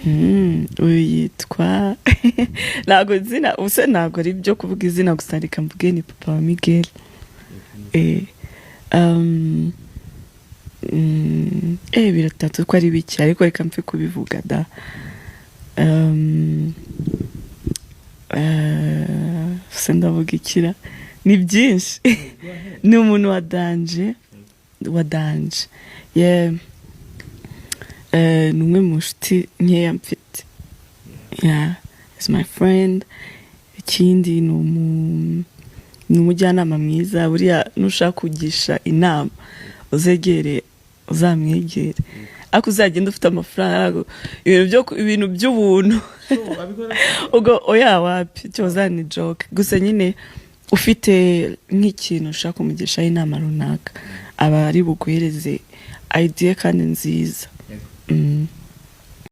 Uyu yitwa, ntabwo izina, ubuse ntabwo ari ibyo kuvuga izina gusa, reka mvuge ni papa wa Miguel. Biratatu ko ari bike, ariko reka mpfe kubivuga da. Se ndavuga ikira, ni byinshi. Ni umuntu wa danger, wa danger, yeah. Ni umwe mu nshuti nkeya mfite. Yeah, is my friend. Ikindi, ni umujyanama mwiza. Buriya nushaka kugisha inama, uzegere, uzamwegere, ariko uzagenda ufite amafaranga. Ntabwo ibintu by'ubuntu ubwo oya, wapi, cyoza ni joke gusa nyine. Ufite nk'ikintu ushaka kumugishaho inama runaka, aba ari buguhereze idea kandi nziza.